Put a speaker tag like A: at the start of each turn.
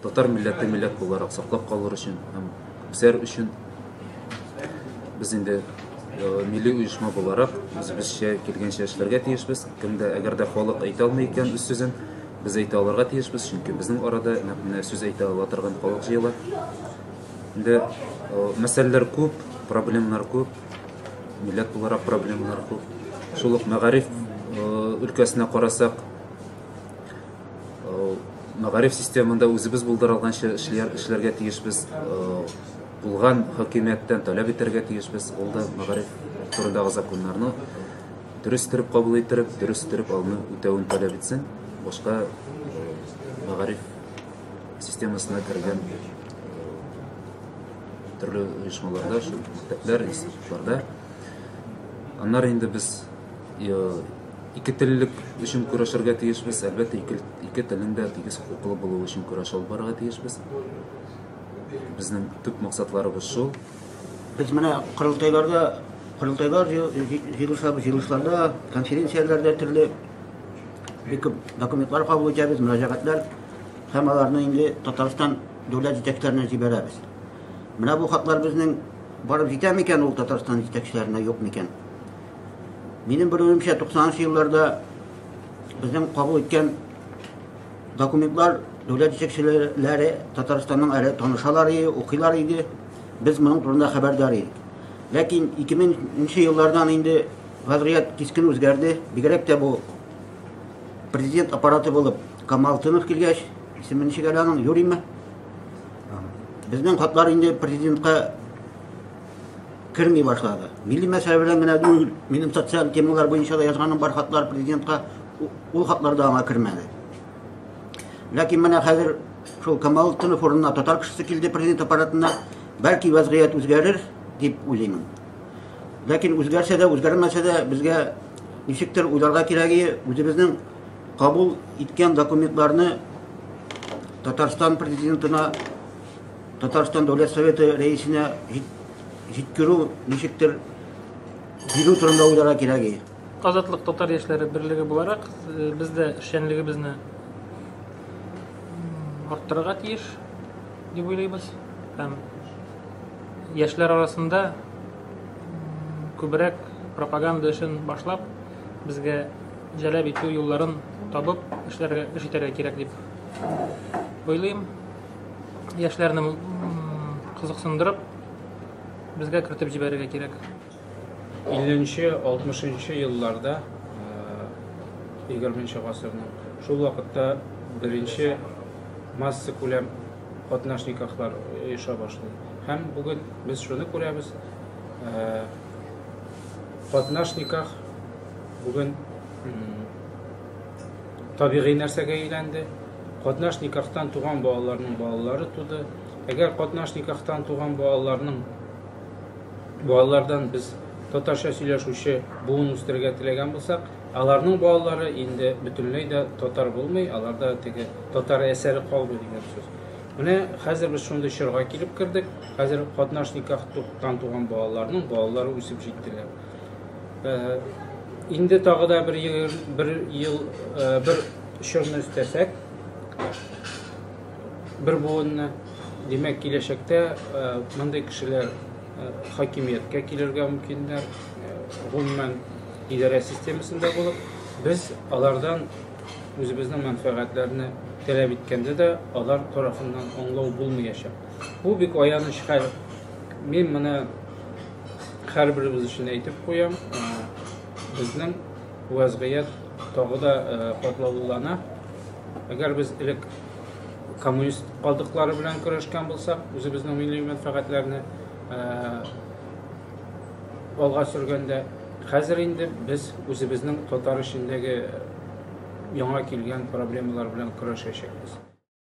A: Татар милләте милләт буларак саклап калыр өчен һәм үсәр өчен без инде милли оешма буларак үзебезчә килгәнчә эшләргә тиешбез. Кем дә әгәр дә халык әйтә алмый икән үз сүзен, без әйтә алырга тиешбез, чөнки безнең арада нәкъ менә сүз әйтә ала торган халык җыела. Инде мәсьәләләр күп, проблемнар күп, милләт буларак проблемнар күп. Шул ук мәгариф өлкәсенә карасак, мәгариф системында үзебез булдыра алганча эшләргә тиешбез. Булган хакимияттән таләп итәргә тиешбез. Ул да мәгариф турындагы законнарны дөрес итеп кабул иттереп, дөрес итеп аны үтәвен таләп итсен. Башка мәгариф системасына кергән төрле оешмаларда, шул мәктәпләр, институтларда. Аннары инде без ике теллек өчен көрәшергә тиешбез. Әлбәттә, ике телнең дә тигез хокуклы булуы өчен көрәш алып барырга тиешбез. Безнең төп максатларыбыз шул.
B: Без менә корылтайларда, корылтайлар җыелышабыз, җыелышларда, конференцияләрдә төрле бик күп документлар кабул итәбез, мөрәҗәгатьләр һәм аларны инде Татарстан дәүләт җитәкчеләренә җибәрәбез. Менә бу хатлар безнең барып җитә микән ул Татарстан җитәкчеләренә, юк микән? Минем белүемчә, 90 елларда безнең кабул иткән документлар дәүләт җитәкчеләре Татарстанның әле танышалар иде, укыйлар иде. Без моның турында хәбәрдар идек. Ләкин 2000 еллардан инде вазгыять кискен үзгәрде. Бигрәк тә бу президент аппараты булып Камал Тынов килгәч, исеме ничек әле аның, Юриймы? Безнең хатлар инде президентка керми башлады. Милли мәсьәлә белән генә түгел, минем социаль темалар буенча да язганым бар хатлар президентка, ул хатлар да аңа кермәде. Ләкин менә хәзер шул Камал Тынов урынына татар кешесе килде президент аппаратына, бәлки вазгыять үзгәрер дип уйлыймын. Ләкин үзгәрсә дә, үзгәрмәсә дә безгә ничектер уйларга кирәге, үзебезнең кабул иткән документларны Татарстан президентына, Татарстан Дәүләт Советы рәисенә җиткерү, ничектер бирү турында уйларга кирәк.
C: Азатлык татар яшьләре берлеге буларак, без дә эшчәнлегебезне арттырырга тиеш дип уйлыйбыз. Һәм яшьләр арасында күбрәк пропаганда эшен башлап, безгә җәләп итү юлларын табып эшләргә, эш итәргә кирәк дип уйлыйм. Яшьләрне кызыксындырып, безгә кертеп җибәрергә кирәк.
D: 50-60 елларда, 20 гасырның шул вакытта беренче масса күләм катнаш никахлар оеша башлый. Һәм бүген без шуны күрәбез, катнаш никах бүген табигый нәрсәгә әйләнде. Катнаш никахтан туган балаларның балалары туды. Әгәр катнаш никахтан туган балаларның балалардан без татарча сөйләшүче буын үстерергә теләгән булсак, аларның балалары инде бөтенләй дә татар булмый, аларда теге татар әсәре калмый дигән сүз. Менә хәзер без шундый чорга килеп кердек. Хәзер катнаш никахтан туган балаларның балалары үсеп җиттеләр. Инде тагы да бер ел, бер ел, бер чорны өстәсәк, бер буынны, димәк, киләчәктә мондый кешеләр хакимияткә килергә мөмкиннәр, гомумән идарә системасында булып, без алардан үзебезнең мәнфәгатьләрне таләп иткәндә дә алар тарафыннан аңлау булмаячак. Бу бик аяныч хәл. Мин моны һәрберебез өчен әйтеп куям, безнең вазгыять тагы да катлаулана. Әгәр без элек коммунист калдыклары белән көрәшкән булсак, үзебезнең милли мәнфәгатьләрне алга сөргәндә, хәзер инде без үзебезнең татар эчендәге яңа килгән проблемалар белән көрәшәчәкбез.